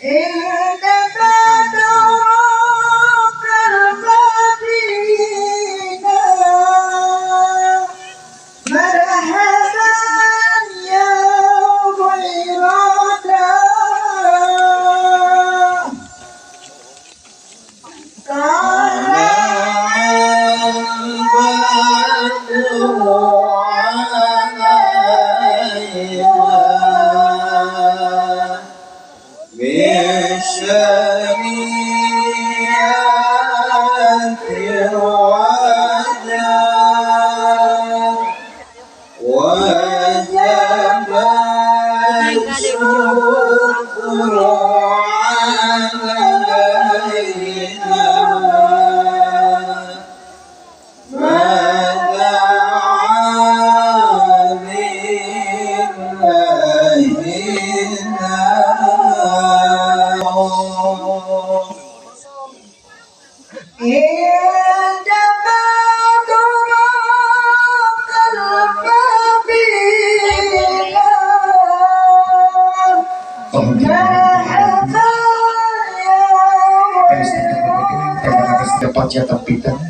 إن بدرك المدينة مرحبا يا خير دار طلع البدر علينا من ثنيات الوداع وجب الشكر علينا ما دعا لله داع. عند بدرك المدينة مرحبا يا Setiap pancatan bidang.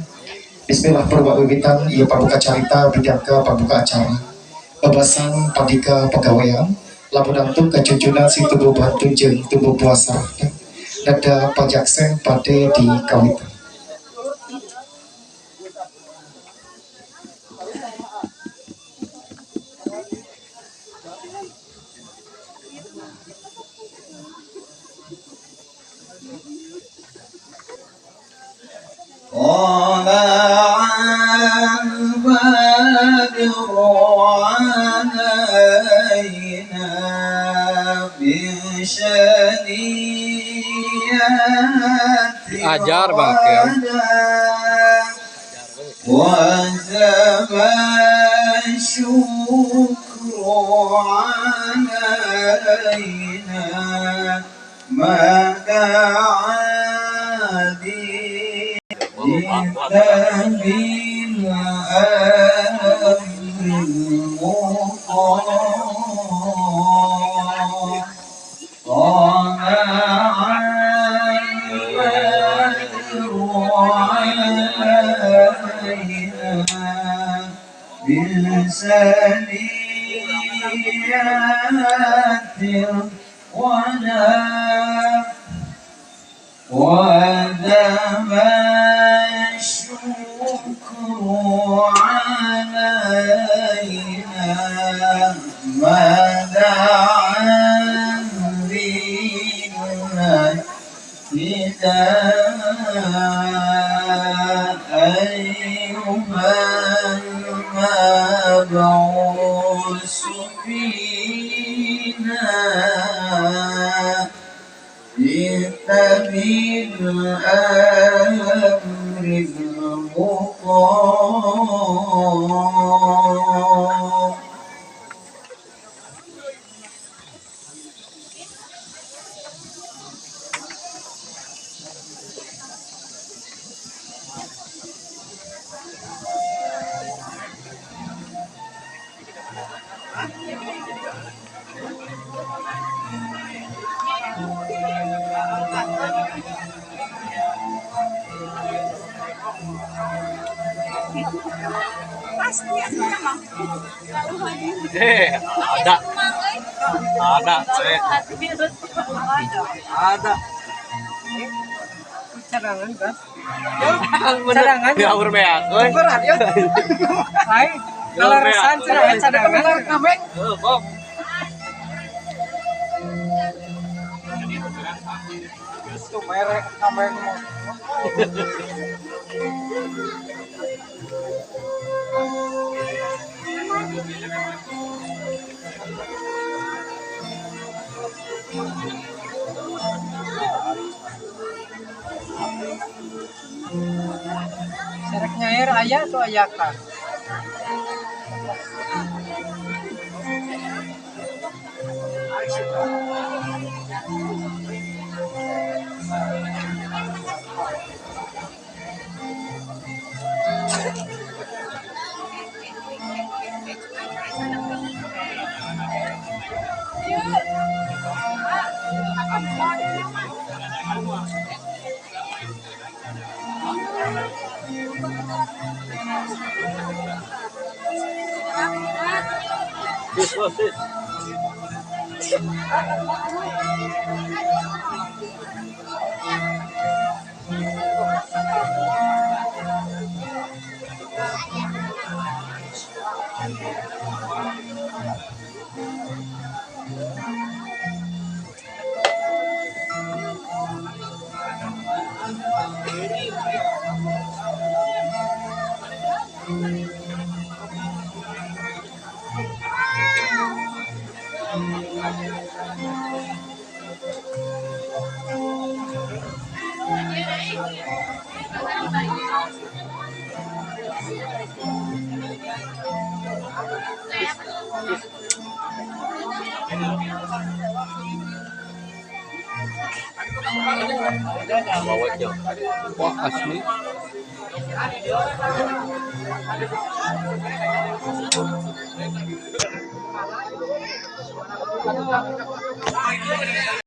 Bismillah purwa wiwitan ieu pabuka carita bidangka pabuka acara. Babasan padika pagawean lamun nangtung kajujuna si tubuh bantu jeung tubuh puasa. Dada pajaksen pade di kawitan. طلع البدر علينا من ثنيات Ajar banget ya. الوداع وجب الشكر علينا ما دعا جئت بالأمر المطاع طلع البدر علينا من ثنيات الوداع وجب الشكر علينا ما دعا لله أيها المبعوث فينا جئت بالأمر المطاع. Pasti aku emang selalu hadir. Eh, ada. Ada, saya. Hadir. Ada. Cadangan, Bas. Cadangan. Ya beak euy. Berat ya. Lain. Kalau resan cenah cadangan. Heuh, kok. Tuh merek kameng mau. Serek nyair aya tuh ayakan. Sis, bos, sis. Wah, asli.